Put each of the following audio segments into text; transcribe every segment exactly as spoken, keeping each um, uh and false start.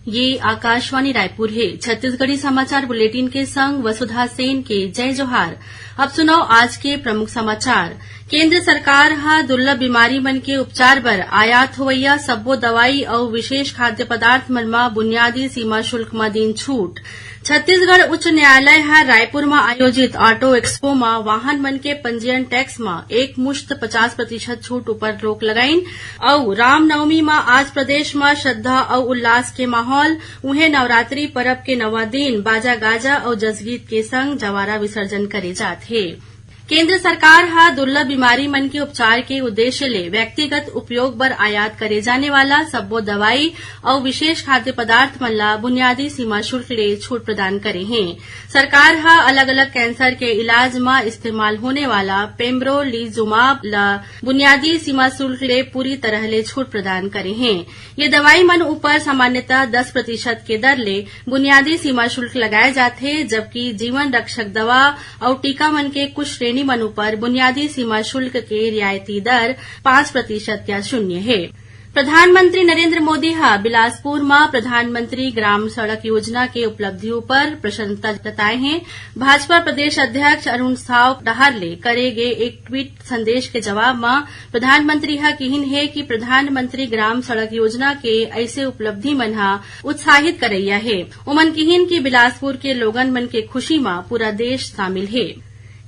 ये आकाशवाणी रायपुर हे। छत्तीसगढ़ी समाचार बुलेटिन के संग वसुधा सेन के जय जोहार। अब सुनव आज के प्रमुख समाचार। केंद्र सरकार ह दुर्लभ बीमारी मन के उपचार बर आयात होवइया सब्बो दवाई अउ विशेष खाद्य पदार्थ मन म बुनियादी सीमा शुल्क म दीन छूट। छत्तीसगढ़ उच्च न्यायालय ह रायपुर म आयोजित ऑटो एक्सपो म वाहन मन के पंजीयन टैक्स म एक मुश्त पचास प्रतिशत छूट ऊपर रोक लगाइन। अउ रामनवमी म आज प्रदेश म श्रद्धा अउ उल्लास के माहौल। उहें, नवरात्रि परब के नवा दिन बाजा गाजा अउ जसगीत के संग जवारा विसर्जन करे जात हे। केंद्र सरकार ह दुर्लभ बीमारी मन के उपचार के उद्देश्य ले व्यक्तिगत उपयोग बर आयात करे जाने वाला सब्बो दवाई अउ विशेष खाद्य पदार्थ मन ला बुनियादी सीमा शुल्क ले छूट प्रदान करे हे। सरकार ह अलग-अलग कैंसर के इलाज म इस्तेमाल होने वाला पेम्ब्रोलिजुमाब ला बुनियादी सीमा शुल्क ले पूरी तरह ले छूट प्रदान करे हे। ये दवाई मन ऊपर सामान्यतः दस प्रतिशत के दर ले बुनियादी सीमा शुल्क लगाए जाथे, जबकि जीवन रक्षक दवा अउ टीका मन के कुछ श्रेणी मन ऊपर बुनियादी सीमा शुल्क के रियायती दर पाँच प्रतिशत या शून्य हे। प्रधानमंत्री नरेंद्र मोदी ह बिलासपुर म प्रधानमंत्री ग्राम सड़क योजना के उपलब्धि ऊपर प्रसन्नता जताए हे। भाजपा प्रदेश अध्यक्ष अरुण साव डहार ले करे गे एक ट्वीट संदेश के जवाब म प्रधानमंत्री ह किहिन हे कि प्रधानमंत्री ग्राम सड़क योजना के अइसे उपलब्धि मन ह उत्साहित करइया हे। ओमन किहिन कि बिलासपुर के लोगन मन के खुशी म पूरा देश शामिल हे।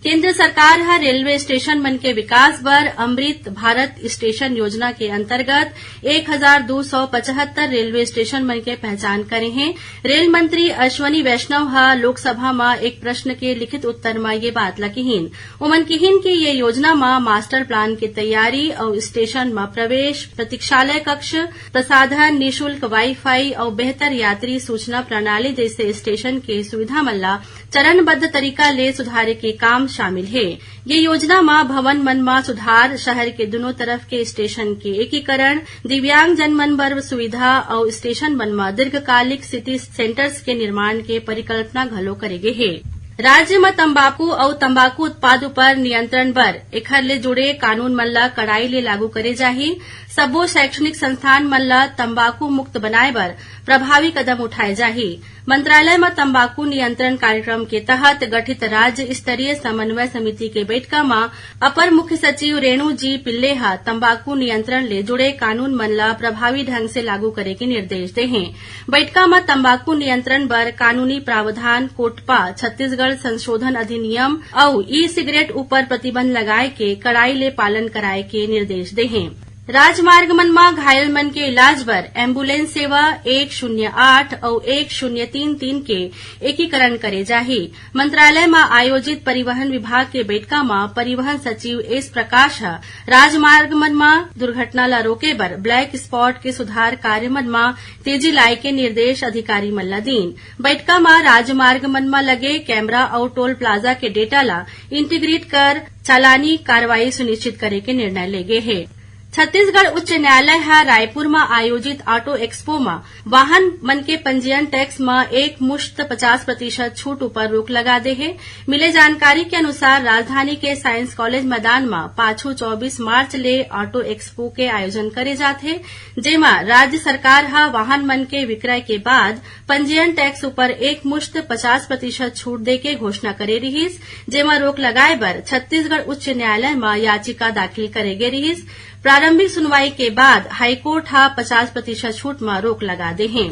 केंद्र सरकार ह रेलवे स्टेशन मन के विकास बर अमृत भारत स्टेशन योजना के अंतर्गत एक हजार दू सौ पचहत्तर रेलवे स्टेशन मन के पहचान करे हे। रेल मंत्री अश्वनी वैष्णव ह लोकसभा म एक प्रश्न के लिखित उत्तर म ये बात ल किहिन। ओमन किहिन कि ये योजना म मास्टर प्लान के तैयारी अउ स्टेशन म प्रवेश, प्रतीक्षालय कक्ष, प्रसाधन, निशुल्क वाईफाई अउ बेहतर यात्री सूचना प्रणाली जइसे स्टेशन के सुविधा मन ल चरणबद्ध तरीका ले सुधारे के काम शामिल हे। ये योजना म भवन मन म सुधार, शहर के दुनों तरफ के स्टेशन के एकीकरण, दिव्यांगजन मन बर सुविधा अउ स्टेशन मन म दीर्घकालिक सिटी सेंटर्स के निर्माण के परिकल्पना घलो करे गे हे। राज्य म तंबाकू अउ तंबाकू उत्पाद उपर नियंत्रण बर एखर ले जुड़े कानून मन ल कड़ाई ले लागू करे जाही। सब्बो शैक्षणिक संस्थान मन ल तंबाकू मुक्त बनाए बर प्रभावी कदम उठाए जाही। मंत्रालय म तंबाकू नियंत्रण कार्यक्रम के तहत गठित राज्य स्तरीय समन्वय समिति के बैठका म अपर मुख्य सचिव रेणु जी पिल्ले ह तंबाकू नियंत्रण ले जुड़े कानून मन ल प्रभावी ढंग से लागू करे के निर्देश दे हें। बैठका म तंबाकू नियंत्रण बर कानूनी प्रावधान, कोटपा, छत्तीसगढ़ संशोधन अधिनियम अउ ई सिगरेट ऊपर प्रतिबंध लगाए के कड़ाई ले पालन कराए के निर्देश दे हें। राजमार्ग मन म घायल मन के इलाज बर एम्बुलेंस सेवा एक शून्य आठ अउ एक शून्य तीन तीन के एकीकरण करे जाही। मंत्रालय म आयोजित परिवहन विभाग के बैठका म परिवहन सचिव एस प्रकाश ह राजमार्ग मन म दुर्घटना ल रोके बर ब्लैक स्पॉट के सुधार कार्य मन म तेजी लाए के निर्देश अधिकारी मन ल दीन। बैठका म राजमार्ग मन म लगे कैमरा अउ टोल प्लाजा के डेटा ल इंटीग्रेट कर चालानी कार्रवाई सुनिश्चित करे के निर्णय ले गे हे। छत्तीसगढ़ उच्च न्यायालय ह रायपुर म आयोजित ऑटो एक्सपो म वाहन मन के पंजीयन टैक्स म एक मुश्त पचास प्रतिशत छूट ऊपर रोक लगा दे हे। मिले जानकारी के अनुसार, राजधानी के साइंस कॉलेज मैदान म पाछू चौबीस मार्च ले ऑटो एक्सपो के आयोजन करे जाथे, जेमा राज्य सरकार ह वाहन मन के विक्रय के बाद पंजीयन टैक्स ऊपर एक मुश्त पचास प्रतिशत छूट देके घोषणा करे रिहिस, जेमा रोक लगाए बर छत्तीसगढ़ उच्च न्यायालय म याचिका दाखिल करे गे रिहिस। प्रारंभिक सुनवाई के बाद हाईकोर्ट ह पचास प्रतिशत छूट म रोक लगा दे हे।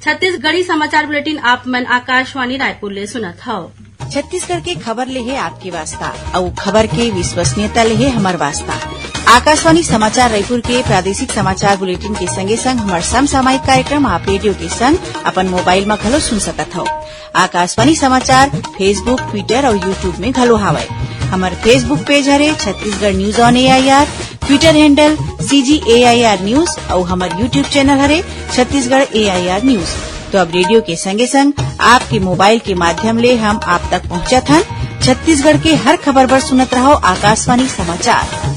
छत्तीसगढ़ी समाचार बुलेटिन आप मन आकाशवाणी रायपुर ले सुनत हव। छत्तीसगढ़ के खबर ले हे आपके वास्ता, अउ खबर के विश्वसनीयता ले हे हमर वास्ता। आकाशवाणी समाचार रायपुर के प्रादेशिक समाचार बुलेटिन के संगे संग हमर समसामयिक कार्यक्रम आप रेडियो के संग अपन मोबाइल म घलो सुन सकत हव। आकाशवाणी समाचार Facebook, Twitter अउ YouTube में घलो हावय। हमर Facebook पेज हरे Chhattisgarh news on AIR, Twitter handle CG AIR news अउ हमर YouTube चैनल हरे छत्तीसगढ़ एआईआर न्यूज। तो अब रेडियो के संगे संग आपके मोबाइल के माध्यम ले हम आप तक पहुंचत हन। छत्तीसगढ़ के हर खबर बर सुनत रहव आकाशवाणी समाचार।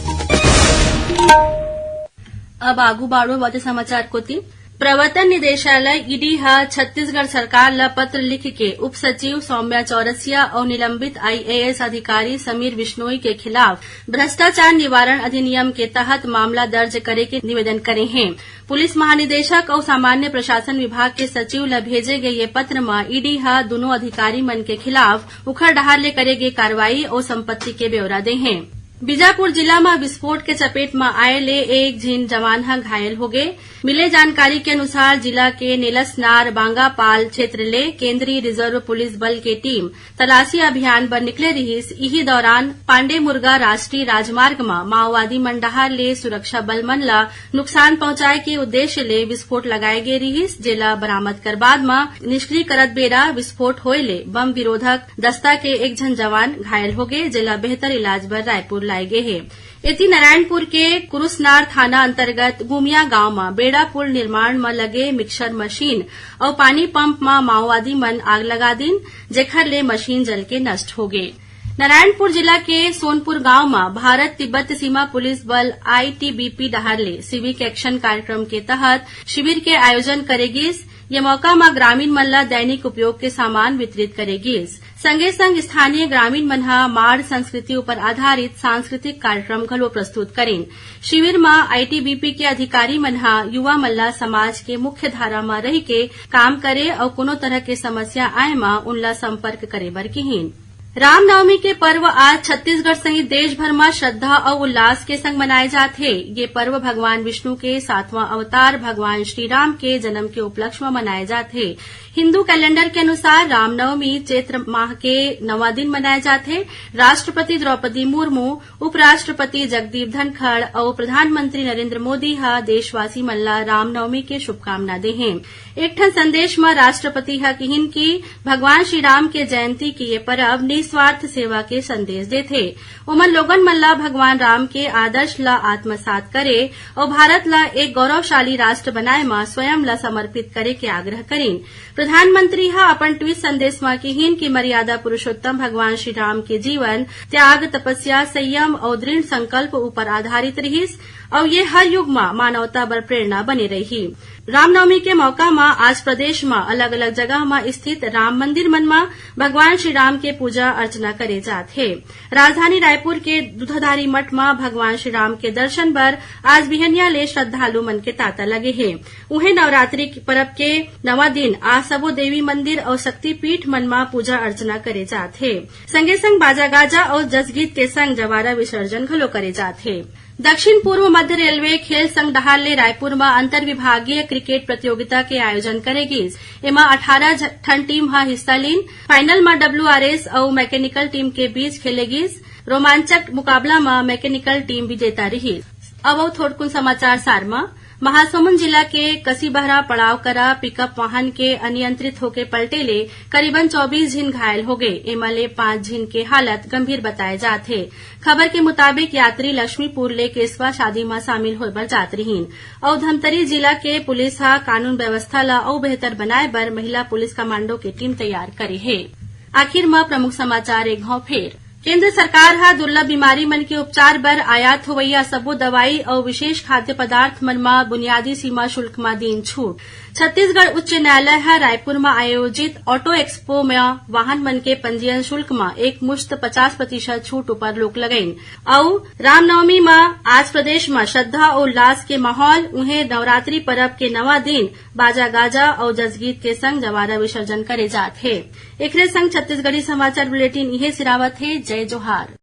अब आगू बाढ़ो बाते समाचार कोति। प्रवर्तन निदेशालय, ईडी, ह छत्तीसगढ़ सरकार ल पत्र लिख के उप सचिव सौम्या चौरसिया अउ निलंबित आईएएस अधिकारी समीर बिश्नोई के खिलाफ भ्रष्टाचार निवारण अधिनियम के तहत मामला दर्ज करे के निवेदन करे हे। पुलिस महानिदेशक अउ सामान्य प्रशासन विभाग के सचिव ल भेजे गए ये पत्र म ईडी ह दुनों अधिकारी मन के खिलाफ उखर डहार ले करे गे कार्रवाई अउ संपत्ति के ब्यौरा दे हे। बीजापुर जिला म विस्फोट के चपेट म आए ले एक झिन जवान ह घायल होगे। मिले जानकारी के अनुसार, जिला के नेलसनार बांगापाल क्षेत्र ले केंद्रीय रिजर्व पुलिस बल के टीम तलाशी अभियान बर निकले रिहिस। इही दौरान पांडे मुर्गा राष्ट्रीय राजमार्ग म माओवादी मन डहार ले सुरक्षा बल मन ल नुकसान पहुंचाए के उद्देश्य ले विस्फोट लगाए गे रिहिस, जेला बरामद कर बाद म निष्क्रिय करत बेरा विस्फोट होए ले बम विरोधक दस्ता के एक झन जवान घायल होगे, जेला बेहतर इलाज बर रायपुर लाए गे हे। एती नारायणपुर के कुरुसनार थाना अंतर्गत गुमिया गांव म बेड़ा पुल निर्माण म लगे मिक्सर मशीन अउ पानी पंप म माओवादी मन आग लगा दिन, जेखर ले मशीन जल के नष्ट होगे। नारायणपुर जिला के सोनपुर गांव म भारत तिब्बत सीमा पुलिस बल आईटीबीपी डहार ले सिविक एक्शन कार्यक्रम के तहत शिविर के आयोजन करे गिस। ये मौका म ग्रामीण मन ल दैनिक उपयोग के सामान वितरित करे गिस। संगे संग स्थानीय ग्रामीण मन ह माड़ संस्कृति ऊपर आधारित सांस्कृतिक कार्यक्रम घलो प्रस्तुत करिन। शिविर म आईटीबीपी के अधिकारी मन ह युवा मन ल समाज के मुख्य धारा म रहि के काम करे अउ कोनो तरह के समस्या आए म उनला संपर्क करे बर किहिन। रामनवमी के पर्व आज छत्तीसगढ़ सहित देश भर म श्रद्धा अउ उल्लास के संग मनाए जात हे। ये पर्व भगवान विष्णु के सातवां अवतार भगवान श्री राम के जन्म के उपलक्ष्य म मनाए जात हे। हिंदू कैलेंडर के अनुसार रामनवमी चैत्र माह के नवा दिन मनाए जात हे। राष्ट्रपति द्रौपदी मुर्मू, उपराष्ट्रपति जगदीप धनखड़ अउ प्रधानमंत्री नरेंद्र मोदी ह देशवासी मन ला रामनवमी के शुभकामना दे हें। एक ठन संदेश म राष्ट्रपति ह किहिन कि भगवान श्री राम के जयंती के ये परब निस्वार्थ सेवा के संदेश देथे। ओमन लोगन मन ला भगवान राम के आदर्श ला आत्मसात करे अउ भारत ला एक गौरवशाली राष्ट्र बनाए म स्वयं ला समर्पित करे के आग्रह करिन। प्रधानमंत्री ह अपन ट्वीट संदेश म किहिन कि मर्यादा पुरुषोत्तम भगवान श्री राम के जीवन त्याग, तपस्या, संयम अउ दृढ़ संकल्प ऊपर आधारित रिहिस अउ ये हर युग म मानवता बर प्रेरणा बने रही। रामनवमी के मौका म आज प्रदेश म अलग-अलग जगह म स्थित राम मंदिर मन म भगवान श्री राम के पूजा अर्चना करे जात हे। राजधानी रायपुर के दूधाधारी मठ म भगवान श्री राम के दर्शन बर आज बिहनिया ले श्रद्धालु मन के तांता लगे हे। उहें, नवरात्रि के परब के नवा दिन आज सबो देवी मंदिर अउ शक्तिपीठ मन म पूजा अर्चना करे जात हे। संगे संग बाजा गाजा अउ जसगीत के संग जवारा विसर्जन घलो करे जात हे। दक्षिण पूर्व मध्य रेलवे खेल संघ डहार ले रायपुर म अंतर विभागीय क्रिकेट प्रतियोगिता के आयोजन करे गिस। एमा अठारह झ-, ठन टीम ह हिस्सा लीन। फाइनल म डब्ल्यूआरएस अउ मैकेनिकल टीम के बीच खेले गिस। रोमांचक मुकाबला म मैकेनिकल टीम विजेता रिहिस। अब अउ थोरकुन समाचार सार म। महासमुंद जिला के कसीबहरा पड़ाव करा पिकअप वाहन के अनियंत्रित होके पलटे ले करीबन चौबीस झिन घायल होगे। एमा ले पांच झिन के हालत गंभीर बताए जात हे। खबर के मुताबिक, यात्री लक्ष्मीपुर ले केसवा शादी म शामिल होय बर जात रिहिन अउ धमतरी जिला के पुलिस ह कानून व्यवस्था ल अउ बेहतर बनाए बर महिला पुलिस कमांडो के टीम तैयार करे हे। आखिर म प्रमुख समाचार एक घाव फेर। केंद्र सरकार ह दुर्लभ बीमारी मन के उपचार बर आयात होवइया सबो दवाई अउ विशेष खाद्य पदार्थ मन म बुनियादी सीमा शुल्क म दीन छूट। छत्तीसगढ़ उच्च न्यायालय ह रायपुर म आयोजित ऑटो एक्सपो म वाहन मन के पंजीयन शुल्क म एक मुश्त पचास प्रतिशत छूट ऊपर रोक लगाइन। अउ रामनवमी म आज प्रदेश म श्रद्धा अउ उल्लास के माहौल, उहें नवरात्रि परब के नवा दिन बाजा गाजा अउ जसगीत के संग जवारा विसर्जन करे जात हे। एकरे संग छत्तीसगढ़ी समाचार बुलेटिन इहे सिरावत हे। जय जोहार।